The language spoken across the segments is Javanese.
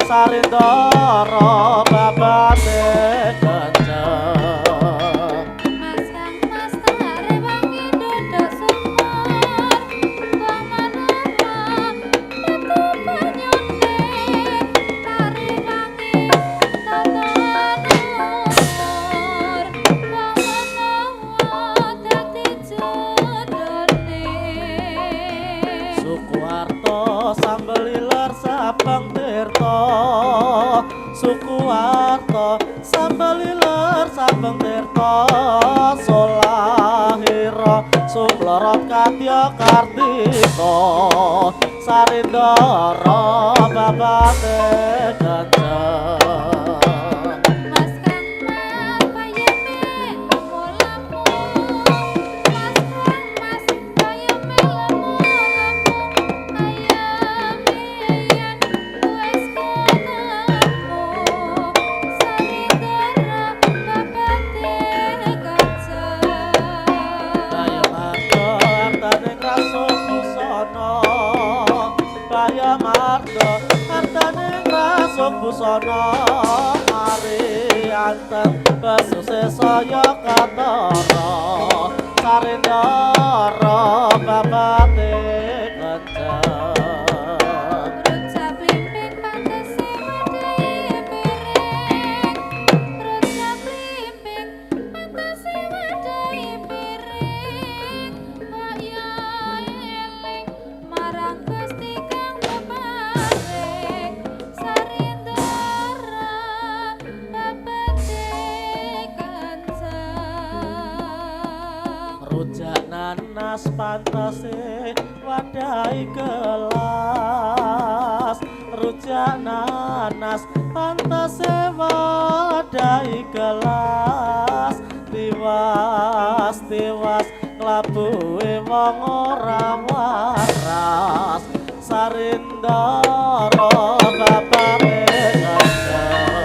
Sarindara babate kenceng. Mas Kang Mas tak rewangi dodok sumur, pamanawa metu banyune, tak rewangi totoan umur, pamanawa dadi jodone. Sukuarto sambel iler Sabang Tirta, Sukuarto sambel iler Sabang Tirta, Solahira sumlorot kadya Kartika, Sarindara babate kenceng. Mas Kang Mas payeme lemu-lemu, Mas Kang Mas payeme lemu-lemu, ayam yen wis ketemu, Sarindara babate kenceng. Kaya marga hartane ngrasuk busana, kaya marga hartane ngrasuk busana, mari anteng besuse saya ketara, Sarindara babate kenceng. Rujak blimbing pantese wadhahi piring, rujak blimbing pantese wadhahi piring, mbok yo eling marang Gusti kang peparing, Sarindara babate kenceng. Rujak nanas pantese wadahi gelas, rujak nanas pantese wadahi gelas, tiwas tiwas nglabuhe wong ora waras, Sarindara babate kenceng.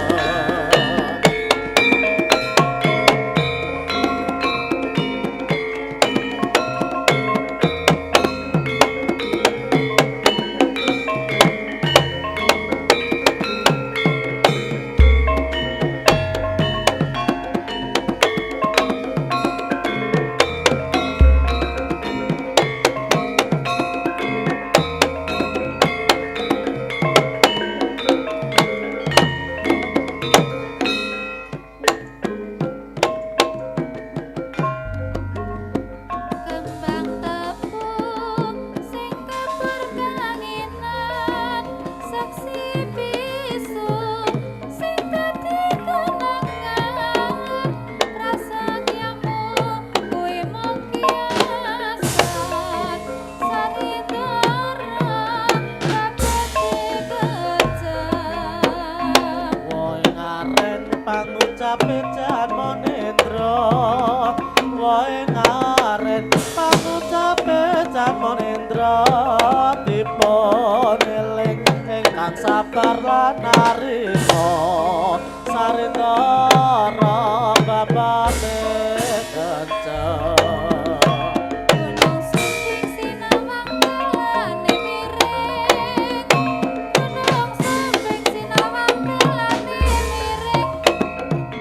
Kembang tebu sing kebur kanginan, saksi bisu sing dadi kenangan, prasetyamu kuwi mung kiasan, Sarindara babate kenceng. Wohe ngaren pangucape Jan Monendra, wohe ngaren pangucape Jan Monendra, dipun eling ingkang sabar lan narima, Sarindara babate kenceng. Gunung Sumbing sinawang dalane miring, Gunung Sumbing sinawang dalane miring,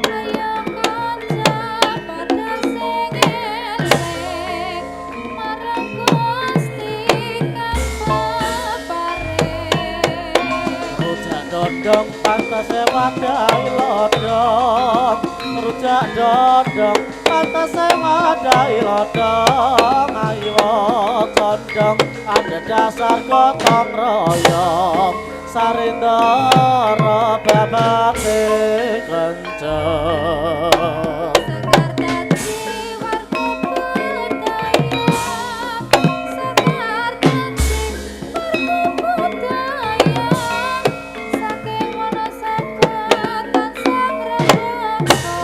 ayo kanca padha sing eling marang Gusti kang peparing. Rujak dodong pantese wadahi lodong, rujak dodong pantese wadahi lodong, ayo condong ada dasar gotong royong, Sarindara babate kenceng. Sekar dadi warga budaya, sekar dadi warga budaya, saking Wonosobo tansah ngrembaka,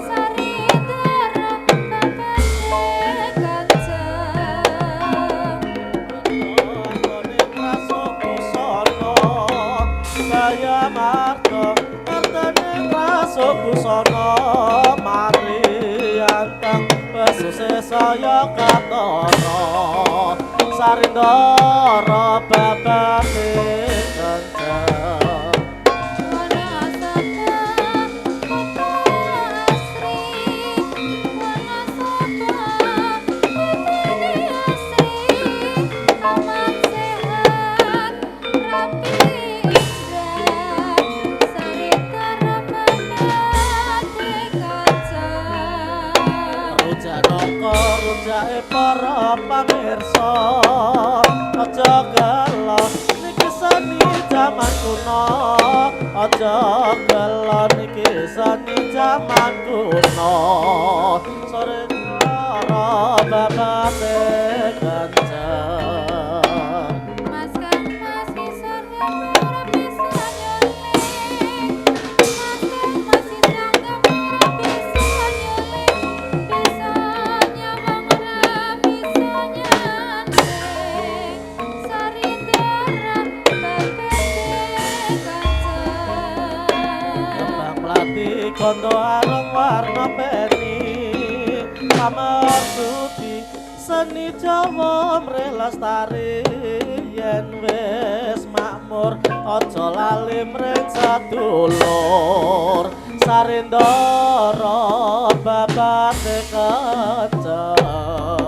Sarindara babate kenceng. Anggone ngrasuk busana, kaya marga artane ngrasuk busana, mari anteng besuse saya ketara, Sarindara babate kenceng. Pamirsa, aja gelo niki seni jaman kuno. Aja gelo niki seni jaman kuno. Sore cara babate kenceng. Mas kang mas ngisor ora bisa nyoling. Mas kang mas isang ora bisa nyoling. Bisa nyawang ora bisa nyanding. Sarindara babate kanceng. Kembang mlati kondo arum warna peni pamersudi seni Jawa mrih lestari yen wis makmur aja lali mring sedulur. Sarindara babate kenceng.